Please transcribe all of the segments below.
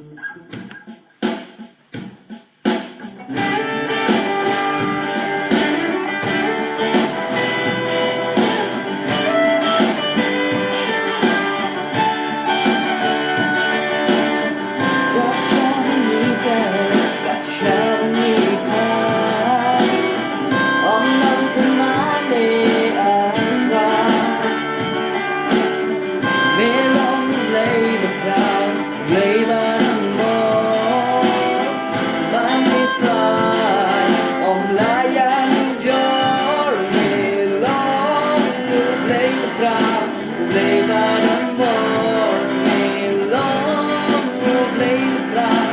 မ့ၢ်လီၤမုၢ်ဘျ့ဘၣ်တၢ်ဘီ, ဘၣ်မ့ၢ်သရၣ်, အီၣ်မလါယၤနူကၠီ, မ့ၢ်လီၤမုၢ်ဘျ့ဘၣ်တၢ်ဘီ, မ့ၢ်လီၤမုၢ်ဘျ့ဘၣ်တၢ်,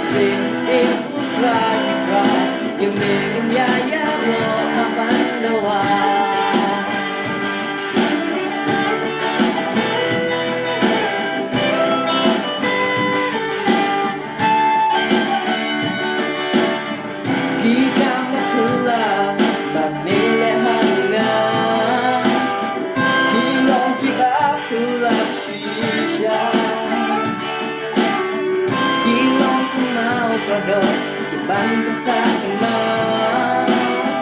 စ့စ့ပူသရၣ်ကသရၣ်, ယမ့ၢ်ကညးယၤလီၤအမၤဒိးဝဲ ခံကမၤဖုလၢ်, ဘၣ်မ့ၢ်လဲၤဟးနုာ်, ခံလီၢ်ခံဘၣ်ဖုလၢ်ဆံဆါ, ခံလီၢ်ခံမၤအီၣ်ကဒီး, ယဘၣ်ပသးကမၤ, ဘၣ်မ့ၢ်လီၤ အိၣ်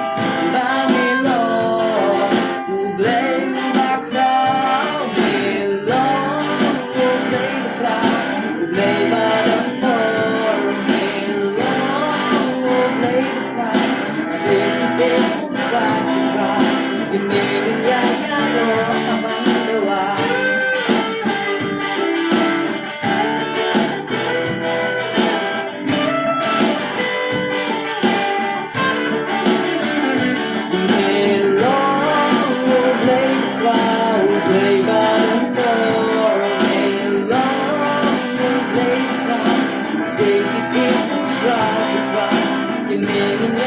ဘျ့အိၣ်ဘၣ်သရၣ်, မ့ၢ်လီၤအိၣ်ဘျ့အိၣ်ဘၣ်သရၣ်, အိၣ်ဘျ့ဘၣ်တၢ်ဘီ, မ့ၢ်လီၤအိၣ်ဘျ့အိၣ်ဘၣ်သရၣ်, စ့စ့ပူသရၣ်ကသရၣ်, ယမ့ၢ်ကညးယၤလီၤအမၤဒိးဝဲ မ့ၢ်လီၤအိၣ်ဘျ့သရၣ်, အိၣ်ဘျ့ဘၣ်တၢ်ဘီ, မ့ၢ်လီၤအိၣ်ဘျ့သရၣ်, စ့စ့ပူသရၣ်ကသရၣ်, ယမ့ၢ်ကညး